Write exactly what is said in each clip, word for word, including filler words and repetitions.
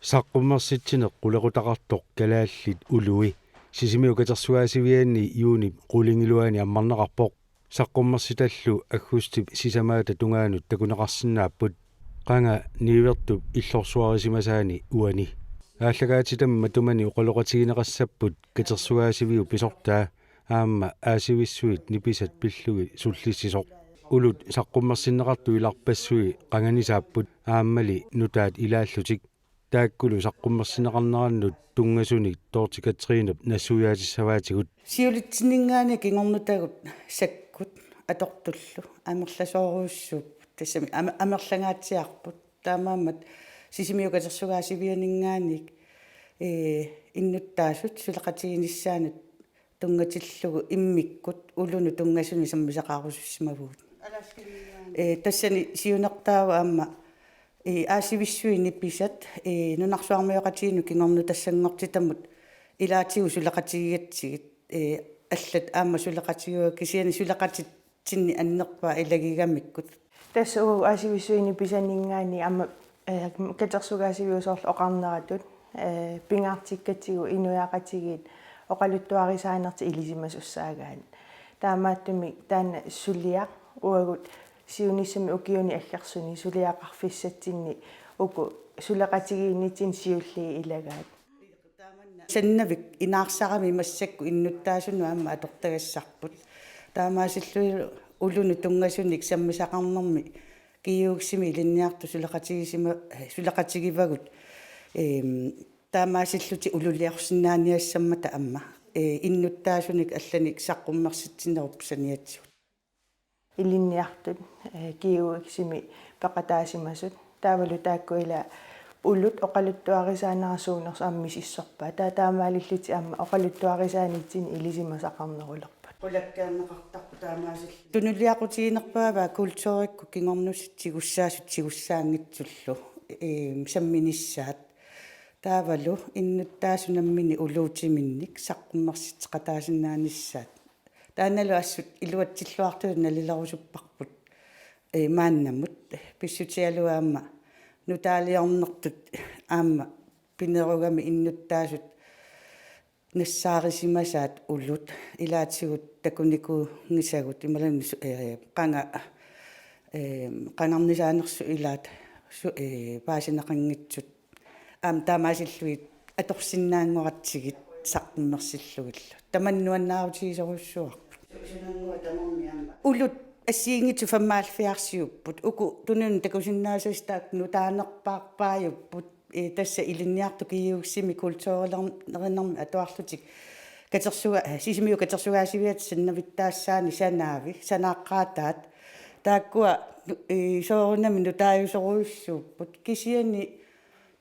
Saqqummersitsineq qulequtaqartoq Kalaallit Ului Sisimiut Katersugaasivianni juunip qulingiluani ammarneqarpoq. Saqqummersitallu aggustip sisamaata tungaanut takuneqarsinnaapput. Qanga niuertup illorsuarisimasaani uani. Aallakaatitami matumani oqaloqatigineqassapput katersugaasiviup pisortaa aamma Aasivissuit nipisat pillugit sullissisoq. Ulut saqqummersinneqartut ilarpassui qanganisaapput aammali nutaat ilaallutik. Taakkulu saqqummersinneqarnerannut tunngasunik Dorthe Kathrinep nassuiaatissavaatigut. Siulitsinninngaanniit kingornutagut sakkut atortullu amerlasoorujussuupput. Tassami ame-, amerlangaatsiarput. Taamaammat Sisimiut Katersugaasivianinngaanniit, ee, innuttaasut suleqatiginissaannut tunngatillugu immikkut ulunut tunngasunik sammisaqarusussimavugut. Ee, tassani siunertaavoq aamma, ee, Aasivissuit nipisat, ee, nunarsuarmioqatigiinnut kingornutassanngortitamut ilaatigut suleqatigigatsigit, ee, allat aamma suleqatigivagut kisianni suleqatitsinnik annerpaaq ilagigamikkut. Tassa uagut Aasivissuit nipisaninngaanniit aamma, ee, katersugaasiviup soorlu oqarneratut, ee, pingaartikkatsigu inuiaqatigiit oqaluttuarisaanertik ilisimasussaagaat. Taamaattumik taanna suliaq uagut siunissami ukiuni aggersuni suliaqarfissatsinni uku suleqatigiinnitsinni siulliit ilagaat. Sannavik inaarsarami massakkut innuttaasunut aamma atortagassarput. Taamaasillunilu ulunut tunngasunik sammisaqarnermi GUX-imi ilinniartut suleqatigisima-, suleqatigivagut, eem, taamaasillutik ululiorsinnaaniassammata aamma, ee, innuttaasunik allanik saqqummersitsinerup saniatigut. Ilinniartut, ee, GUX-imi peqataasimasut. Taavalu taakku ila ulut oqaluttuarisaanerat suunersut aamma misissorpaat. Taava taamaalillutik aamma oqaluttuarisaanitsinni ilisimasaqarnerulerput. Qulakkeerneqartarput taamaasillutik. Tunuliaqutiginerpaavaa kulturikkut kingornutit tigussaasut tigussaanngitsullu, ee, samminissaat. Taavalu innuttaasut namminneq uluutiminnik saqqummersitseqataasinnaanissaat. Taannalu assut iluatsilluartutut nalilerusupparput, ee, maannamut. Pissutigalugu aamma nutaaliornertut aamma pinerugami innuttaasut nassaarisimasaat ulut ilaatigut takunikuunngisagut imaluunniit su-, ee, qanga-, ee, qangarnisaanersut ilaat su-, ee, paasineqanngitsut. Aamma taamaasillugit atorsinnaanngoratsigit saqqummersillugillu. Tamanna nuannaarutigisorujussuuarput. Ulut assigiinngitsut femoghalvfjerdsiupput. Uku tununnut takusinnaasasut taakku nutaanerpaarpaajupput. Ee, tassa ilinniartut GUX-imi kulturilernermi atuarlutik. Katersuga-, ee, Sisimiut Katersugaasiviata sannavittaassaani sanaavi, sanaaqqaataat. Taakkua, ee, soorunami nutaajusorujussuupput. Kisianni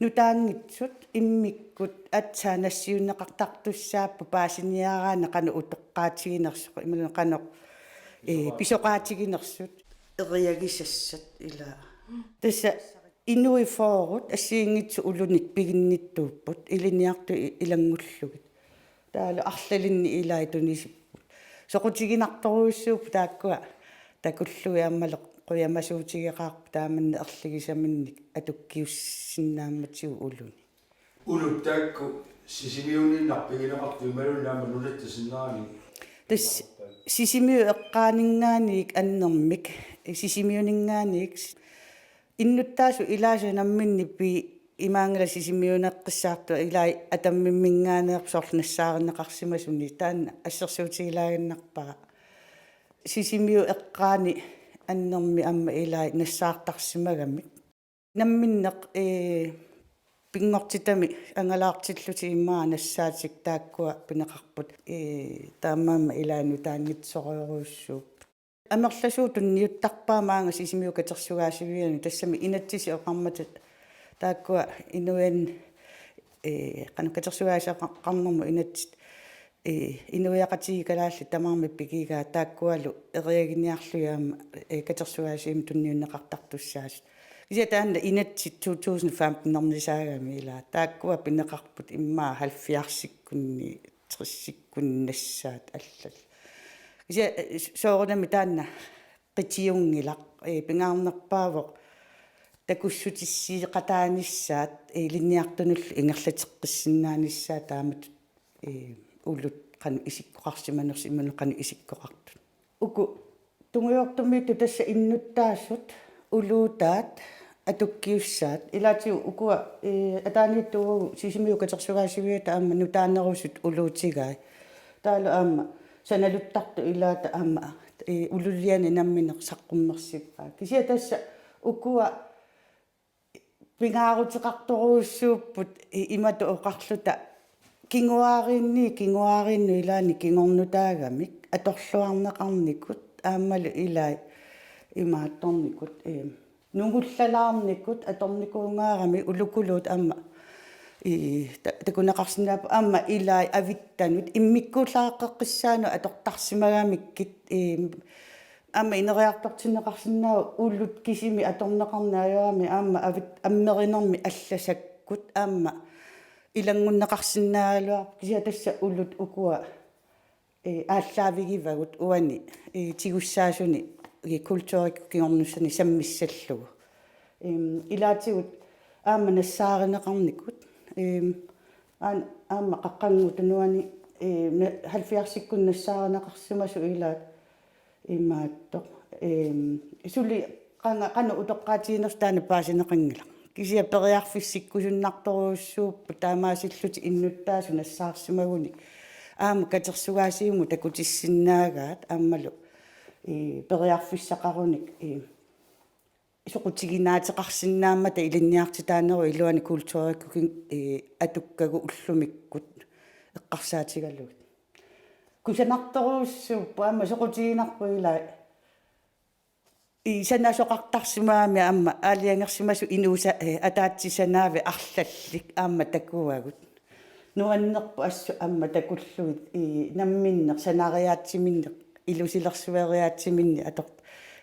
nutaanngitsut immikkut aatsaat nassiunneqartartussaapput paasiniaraanni qanoq utoqqaatiginersoq, imaluunniit qanoq, ee, pisoqaatiginersut. Eriagisassat ilaa. Tassa inuit fyrret assigiinngitsut ulunik piginnittuupput, ilinniartut i-, ilanngullugit. Taavalu arlalinnik ilai tunisipput. Soqutiginartorujussuupput taakkua takullugit aammalu qujamasuutigeqaarput taamannak erligisaminnik atukkiussinnaammatigut uluni. Ulut taakku Sisimiuniinnaq pigineqartut imaluunniit aamma nunatta sinnerani? Tassa Sisimiut eqqaaninngaanniit annermik, Sisimiuninngaanniit innuttaasut ilaasa namminneq pi-, imaanngilaq Sisimiuneqqissaartut ilai Atammimminngaanneerput soorlu nassaarineqarsimasuni taanna assersuutigilaaginnarpara. Sisimiut eqqaani annermik aamma ilai nassaartarsimagamik. Namminneq, ee, pinngortitami angalaartillutik immaqa nassaatik taakkua pineqarput, ee, taamaammat ilai nutaanngitsorujussuupput. Amerlasuut tunniuttarpaat maanga Sisimiut Katersugaasivianut tassami inatsisit oqarmata taakkua inuian-, ee, qanoq katersugaasiaqarnermut inatsit, ee, inuiaqatigiit kalaallit tamarmik pigigaat taakkualu eriaginiarlugit aamma, ee, katersugaasivimmut tunniunneqartartussaasut. Kisianni taanna inatsit to tusind femten-ernisaagami ilaa taakkua pineqarput immaqa halvfjerdsikkunni, tressikkunni nassaat allallu. Kisianni, ee, soorunami taanna qitiunngilaq, ee, pingaarnerpaavoq takussutissiiqataanissaat, ilinniartunullu ingerlateqqissinnaanissaat taamatut, ee, ulut qanoq isikkoqarsimanersut imaluunniit qanoq isikkoqartut. Uku tungujortumiittut tassa innuttaasut, uluutaat, atukkiussaat. Ilaatigut ukua, ee, ataaniittuuvugut Sisimiut Katersugaasiviata aamma nutaanerusut uluutigai. Taavalu aamma sanaluttartut ilaata aamma, ee, ululiani nammineq saqqummersippaa. Kisianni tassa ukua pingaaruteqartorujussuupput i-, imatut oqarluta kinguaariinni, kinguaariinnut ilaanni kingornutaagamik atorluarneqarnikut aammalu ilai imaattornikut, ee, nungullalaarnikut atornikuungaarami ulukuluut aamma i-, ta-, takuneqarsinnaapput aamma ilai avittanut immikkuullaqqeqqissaanut atortarsimagamikkit, ee, aamma ineriartortinneqarsinnaavoq ulut kisimik atorneqarneq ajorami aamma avit-, ammerinermi allasakkut aamma ilanngunneqarsinnaagaluarpoq kisianni tassa ulut ukua, ee, aallaavigivagut uani, ee, tigussaasuni, ee, kulturikkut kingornussani sammissallugu. Em, ilaatigut aamma nassaarineqarnikut, em, aan-, aamma Qaqqannguup Tunuani, ee, na-, halvfjerdsikkunni nassaarineqarsimasut ilaat imaattoq. Em, suli qanga-, qanoq utoqqaatiginersoq taanna paasineqanngilaq. Kisianni periarfissikkusunnartorujussuupput taamaasillutik innuttaasut nassaarsimagunik. Aamma katersugaasivimmut takutissinnaagaat aammalu, ee, periarfissaqarunik, ee, soqutiginaateqarsinnaammata ilinniartitaanerup iluani kulturikkut, ee, atukkagut ullumikkut eqqarsaatigalugit. Kusanartorujussuupput aamma soqutiginarpoq ilai. Ee, sanasoqartarsimagami aamma aalajangersimasut inuusa-, ee, ataatsip sanaavi arlallit aamma takuagut. Nuannerpoq assut aamma takullugit, ee, namminneq sanariaatsiminnik ilusilersueriaatsiminnik ator-,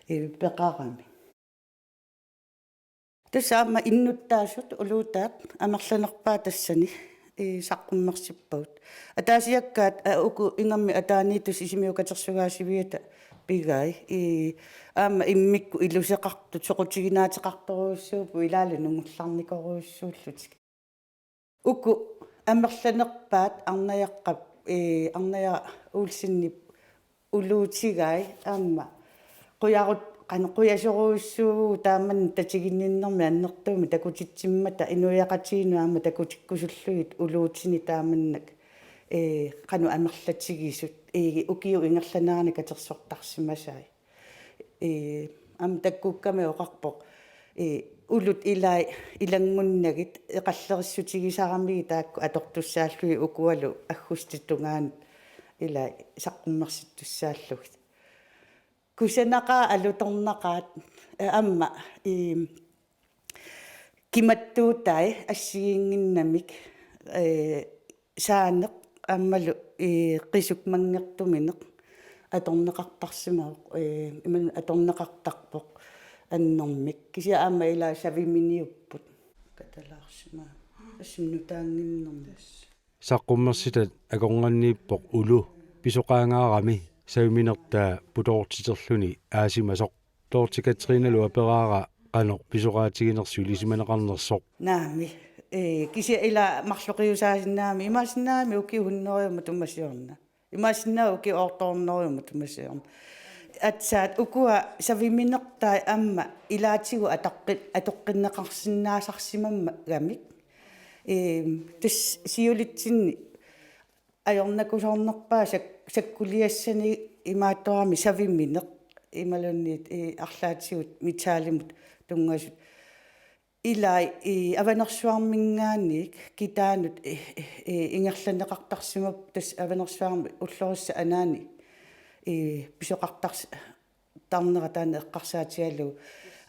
ee, peqarami. Tassa aamma innuttaasut uluutaat amerlanerpaat tassani, ee, saqqummersippagut. Ataasiakkaat, aa, uku ingammik ataaniittut Sisimiut Katersugaasiviata pigai, ee, aamma immikkut iluseqartut soqutiginaateqartorujussuupput ilaalu nungullarnikorujussuullutik. Uku amerlanerpaat Arnajaqqap, ee, Arnajaq Olsenip uluutigai aamma qujarut-, qanoq qujasorujussuuvugut taamannak tatiginninnermi annertuumik takutitsimmata inuiaqatigiinnut aamma takutikkusullugit uluutinik taamannak, ee, qanoq amerlatigisut, ee, ukiup ingerlanerani katersortarsimasai. Ee, aamma takkukkami oqarpoq, ee, ulut ilai ilanngunnagit eqallerissutigisaramigit taakku atortussaallugit ukualu aggustip tungaanut ilai saqqummersittussaallugit. Kusanaqaat alutornaqaat, ee, aamma, ee, kimattuutai assigiinnginnamik, ee, saaneq aammalu, ee, qisuk manngertumineq atorneqartarsimavoq, ee, imannak atorneqartarpoq annermik. Kisianni aamma ilaa saviminiupput. Katalaarsimaa. Assut nutaannginnermi. Saqqummersitat akornanniippoq ulu pisoqaangaarami saviminertaa putoortiterluni aasimasoq. Dorthe Kathrinalu aperaara qanoq pisoqaatiginersoq ilisimaneqarnersoq. Naamik. Ee, kisianni ilaa marloqiusaasinnaammat, imaassinnaammat ukiut hunnorujut matuma siorna. Imaassinnaammat ukiut otte hundrede matuma siorna. Aatsaat ukua saviminertai aamma ilaatigut atoqqi-, atoqqinneqarsinnaasarsimammagamik. Ee, tassa siulitsinni ajornakusoornerpaat sak-, sakkuliassani imaattorami savimineq imaluunniit, ee, arlaatigut metalimut tunngasut. Ilai, ee, Avanersuarminngaanniit kitaanut, ee, ee, ingerlanneqartarsimapput tassa Avanersuarmi ullorissap anaani, ee, pisoqartars-, tarnera taanna eqqarsaatigalugu.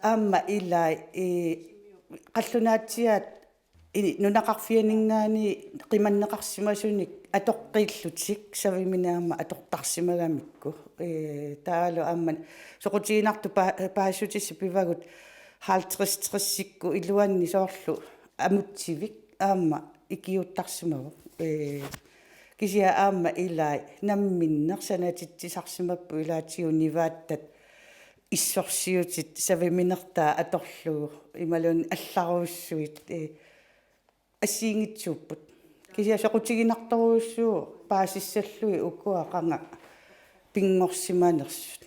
Aamma ilai, ee, qallunaatsiaat i-, nunaqarfianinngaanniit qimanneqarsimasunik atoqqiillutik savimineq aamma atortarsimagamikku. Ee, taavalu aamma soqutiginartut pa-, paasissutissat pivagut halvtreds tresikkut iluanni soorlu amutsivik aamma ikiuuttarsimavoq. Ee, kisianni aamma ilai namminneq sanatitsisarsimapput ilaatigut nivaattat Issorsiutit saviminertaa atorlugu imaluunniit allarujussuit, eh, assigiinngitsuupput. Kisianni soqutiginartorujussuuvoq paasissallugit ukua qanga pinngorsimanersut.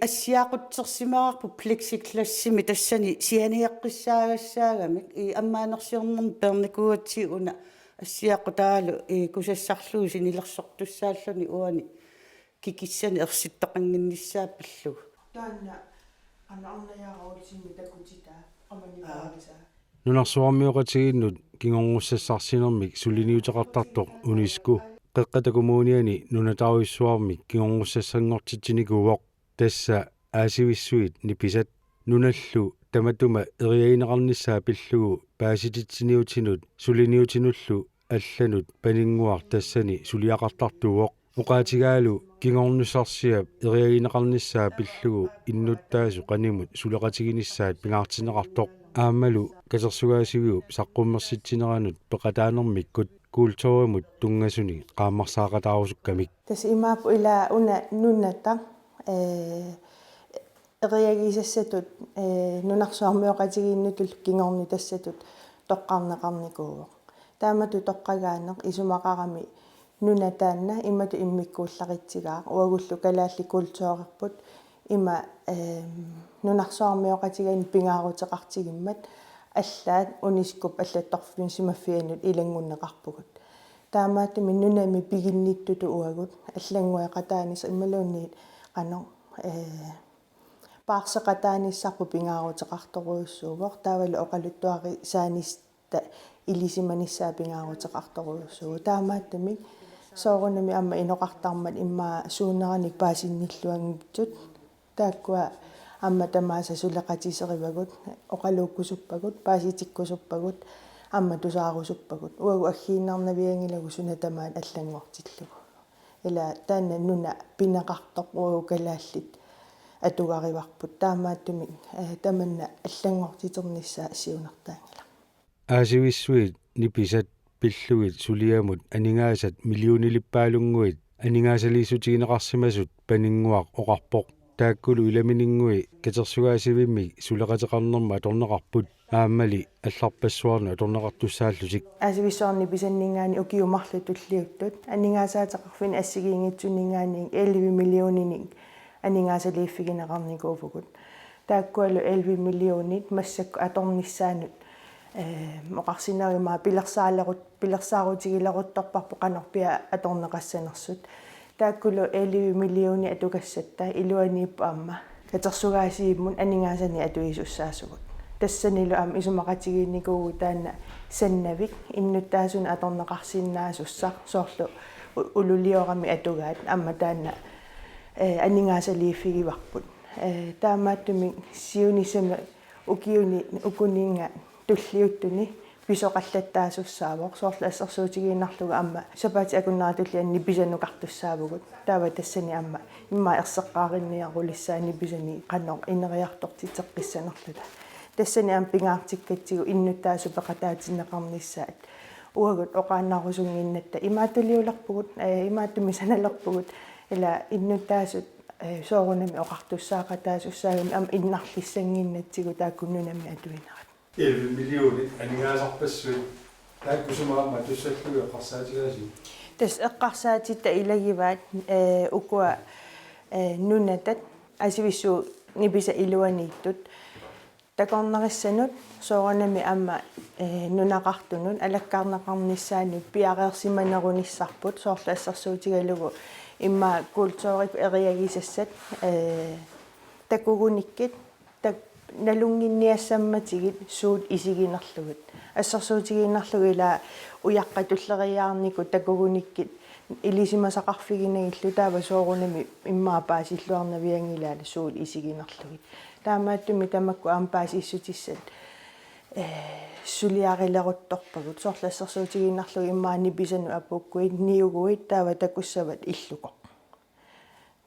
Assiaqutsersimavarput plexiglassimik tassani sianeeqqissagassaagamik, i ammaanersiornermi peernikuugatsigu una assiaqutaalu, i kusassarlugu sinilersortussaalluni uani kikissanik ersittoqannginnissaa pillugu. Taanna anarnajaara ulsinni takutitaa qamanipaarisaa. Nunarsuarmioqatigiinnut kingornussassarsinermik suliniuteqartartoq UNESCO Qeqqata Kommuniani nunataarujussuarmik kingornussassanngortitsinikuuvoq. Tassa Aasivissuit Nipisat nunallu tamatuma eriagineqarnissaa pillugu paasititsiniutinut suliniutinullu allanut Paninnguaq tassani suliaqartartuuvoq. Oqaatigaalu kingornussarsiap eriagineqarnissaa pillugu innuttaasut qanimut suleqatiginissaat pingaartinneqartoq. Aammalu katersugaasiviup saqqummersitsineranut peqataanermikkut kulturimut tunngasunik qaammarsaaqataarusukkamik. Tassa imaappoq ila una nunataq, eh, eriagisassatut, eh, nunarsuarmioqatigiinnutullu kingornutassatut toqqarneqarnikuuvoq. Taamatut toqqagaaneq isumaqarami nuna taanna imatut immikkuullaritsigaaq, uagullu kalaallit kulturerput ima, eh, nunarsuarmioqatigiinni pingaaruteqartigimmat allaat UNESCO-p allattorfimmisimaffianut ilanngunneqarpugut. Taamaattumik nunami piginnittutut uagut allanngueqataanissaq imaluunniit qanoq, eh, paarseqataanissarput pingaaruteqartorujussuuvoq, taavalu oqaluttuarisaanis- ta ilisimanissaa pingaaruteqartorujussuuvoq. Taamaattumik soorunami aamma inoqartarmat immaqa suuneranik paasinnilluanngitsut. Taakkua aamma tamaasa suleqatiserivagut, oqaluukkusuppagut, paasitikkusuppagut, aamma tusaarusuppagut. Uagut aggiinnarnavianngilagut suna tamaat allanngortillugu. Ila taanna nuna pineqartoq uagut kalaallit atugarivarput. Taamaattumik, eh, tamanna allanngortiternissaa siunertaanngilaq. Aasivissuit Nipisat pillugit suliamut aningaasat millionilippaalunnguit aningaasaliissutigineqarsimasut Paninnguaq oqarpoq. Taakkulu ilamininnguit katersugaasivimmik suleqateqarnermut atorneqarput, aammali allarpassuarnut atorneqartussaallutik. Aasivissuarni Nipisanninngaanniit ukiut marluk tulliuttut aningaasaateqarfinni assigiinngitsuninngaanniit elleve millioninik aningaasaliiffigineqarnikuuvugut. Taakkualu elleve millionit massakkut atornissaannut, eh, oqarsinnaavimmi pilersaalequt-, pilersaarutigileruttorparput qanorpiaq atorneqassanersut. Taakkulu elleve millionit atugassatta iluaniippoq aamma katersugaasivimmut aningaasanik atuisussaasugut. Tassanilu aamma isumaqatigiinnikuuvugut taanna sannavik innuttaasunut atorneqarsinnaasussaq soorlu u-, ululioramik atugaat aamma taanna, eh, aningaasaliiffigivarput. Eh, taamaattumik siunissami ukiuni ukuninnga tulliuttuni pisoqallattaasussaavoq, soorlu assersuutigiinnarlugu aamma sapaatip akunnera tulliani Nipisanukartussaavugut. Taava tassani aamma immaqa erseqqaarinniarulissaaq Nipisanik qanoq ineriartortitseqqissanerluta. Tassani aamma pingaartikkatsigu innuttaasut peqataatinneqarnissaat. Uagut oqaannarusunnginnatta imaattuliulerpugut, eh, imaattumik sanalerpugut, ila innuttaasut, eh, soorunami oqartussaaqataasussaagami aamma innarlissannginnatsigu taakku nunami atuinerat. Elleve millionit aningaasarpassuit taakku sumut aamma tussallugit eqqarsaatigaasiuk? Tassa eqqarsaatitta ilagivaat, eh, ukua, eh, nunatat Aasivissuit Nipisat iluaniittut takornarissanut soorunami aamma, eh, nunaqartunut alakkarneqarnissaanut piareersimanerunissarput, soorlu assersuutigalugu immaqa kulturikkut eriagisassat, eh, takugunikkit tak-, nalunnginniassammatigit suut isiginerlugit. Assersuutigiinnarlugu ila ujaqqat tulleriiaarnikut takugunikkit ilisimasaqarfiginagillu, taava soorunami immaqa paasilluarnavianngilaa suut isiginerlugit. Taamaattumik tamakku aamma paasissutissat, eh, suliarileruttorpagut. Soorlu assersuutigiinnarlugu immaqa Nipisanut apuukkuit niuguit taava takussavat illukoq.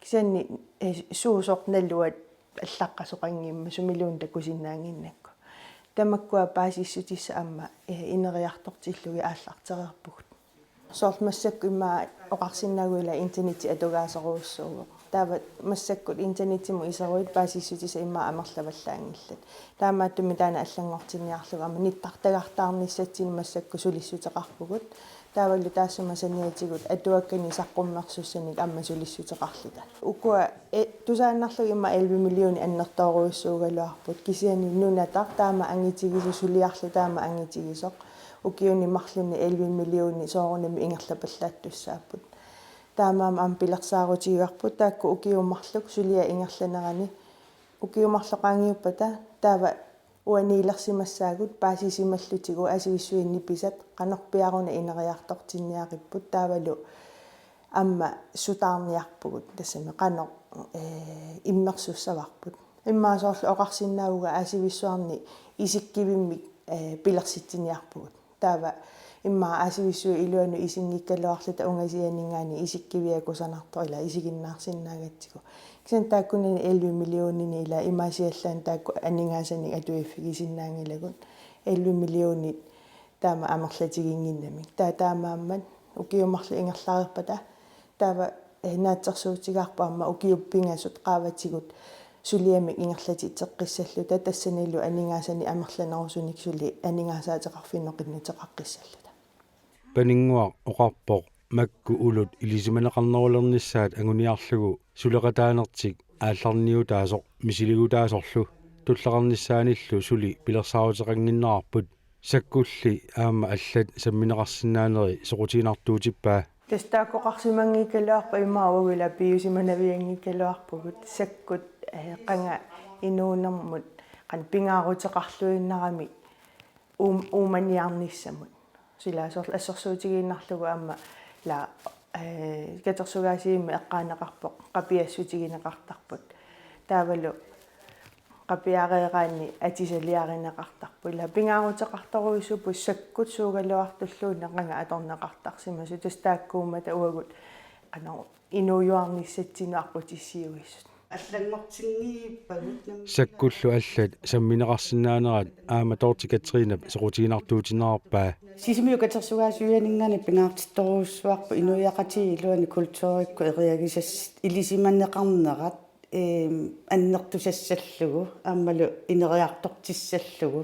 Kisianni, eh, suusoq naluat allaqqasoqanngimmat sumiluunniit takusinnaannginnakku. Tamakkua paasissutissat aamma, eh, ineriartortillugit aallartereerpugut. Soorlu massakkut immaqa oqarsinnaaguit ila internetti atugaasorujussuuvoq. Taava massakkut internettimut iseruit paasissutissat immaqa amerlavallaanngillat. Taamaattumik taanna allanngortinniarlugu aamma nittartagartaarnissatsinnut massakkut sulissuteqarpugut. Taavalu taassuma saniatigut atuakkanik saqqummersussanik aamma sulissuteqarluta. Ukua e-, tusaannarlugit immaqa elleve millionit annertoorujussuugaluarput, kisianni nunataq taama angitigisoq, suliarlu taama angitigisoq. Ukiuni marlunni elleve millionit soorunami ingerlapallaattussaapput. Taamaammat aamma pilersaarutigivarput taakku ukiut marluk suliat ingerlaneranni. Ukiut marluk qaangiuppata taava uaniilersimassaagut paasisimallutigu asivissui nipisat qanorpiaruna ineriartortinniaripput, taavalu aamma sutaarniarpugut, tassami qanoq, ee, immersussavarput. Immaqa soorlu oqarsinnaavugut aasivissuarni isikkivimmik, ee, pilersitsiniarpugut. Taava immaqa aasivissui iluanut isinngikkaluarluta ungasianinngaanniit isikkiviat kusanartoq ila isiginnaarsinnaagatsigu. Kisianni taakkunani elleve millionini ila imaasiallaannaq taakku aningaasanik atuiffigisinnaanngilagut, elleve millionit taama amerlatiginnginnamik. Taava taamaammat ukiut marluk ingerlareerpata taava, eh, naatsorsuutigaarput aamma ukiut pingasut qaavatigut suliamik ingerlatitseqqissalluta, tassanilu aningaasanik amerlanerusunik suli aningaasaateqarfinnut qinnuteqaqqissalluta. Paninnguaq oqarpoq makku ulut ilisimaneqarnerulernissaat anguniarlugu suleqataanertik aallarniutaasoq misiligutaasorlu tulleqarnissaanillu suli pilersaaruteqannginnerarput. Sakkulli aamma allat sammineqarsinnaaneri soqutiginartuutippaa. Tassa taakkoqarsimanngikkaluarpat immaqa uagut ila piusimanavianngikkaluarpugut, sakkut, eh, qanga inuunermut qanoq pingaaruteqarluinnarami uum-, uumaniarnissamut. Sila soorlu assersuutigiinnarlugu aamma ila, eh, katersugaasivimmut eqqaaneqarpoq qapiassutigineqartarput. Taavalu qapiareeraanni atisaliarineqartarput. Ila pingaaruteqartorujussuupput sakkut suugaluartulluunniit qanga atorneqartarsimasut. Tassa taakkuummata uagut qanoq inuujuarnissatsinnut aqqutissiuissut. Allanngortinniippagut nammineq. Sakkullu allat sammineqarsinnaanerat aamma Dorthe Kathrinep soqutiginartuutinneqarpaa. Sisimiut katersugaasivianinngaanniit pingaartittorujussuarput inuiaqatigiit iluanni kulturikkut eriagisassat ilisimaneqarnerat, eem, annertusassallugu aammalu ineriartortissallugu.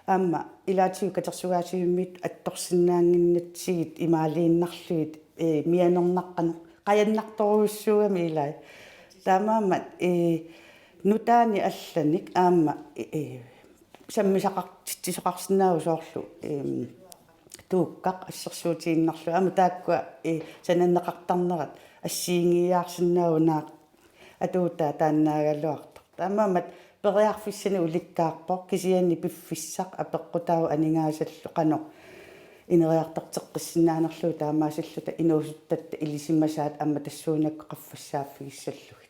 Aamma ilaatigut katersugaasivimmiittut attorsinnaannginnatsigit imaaliinnarlugit, ee, mianernaqqaneq qajannartorujussuugami ilai. Taamaammat, ee, nutaanik allanik aamma, ee, sammisaqartitsisoqarsinnaavoq soorlu, eem, tuukkaq assersuutigiinnarlugu. Aamma taakkua, ee, sananneqartarnerat assigiinngiiaarsinnaavoq naak atuutaa taannaagaluartoq. Taamaammat periarfissanik ulikkaarpoq, kisianni piffissaq apeqqutaavoq aningaasallu qanoq ineriartorteqqissinnaanerlugu taamaasilluta inuusuttatta ilisimasaat aamma tassuunakkut qaffassaaffigissallugu.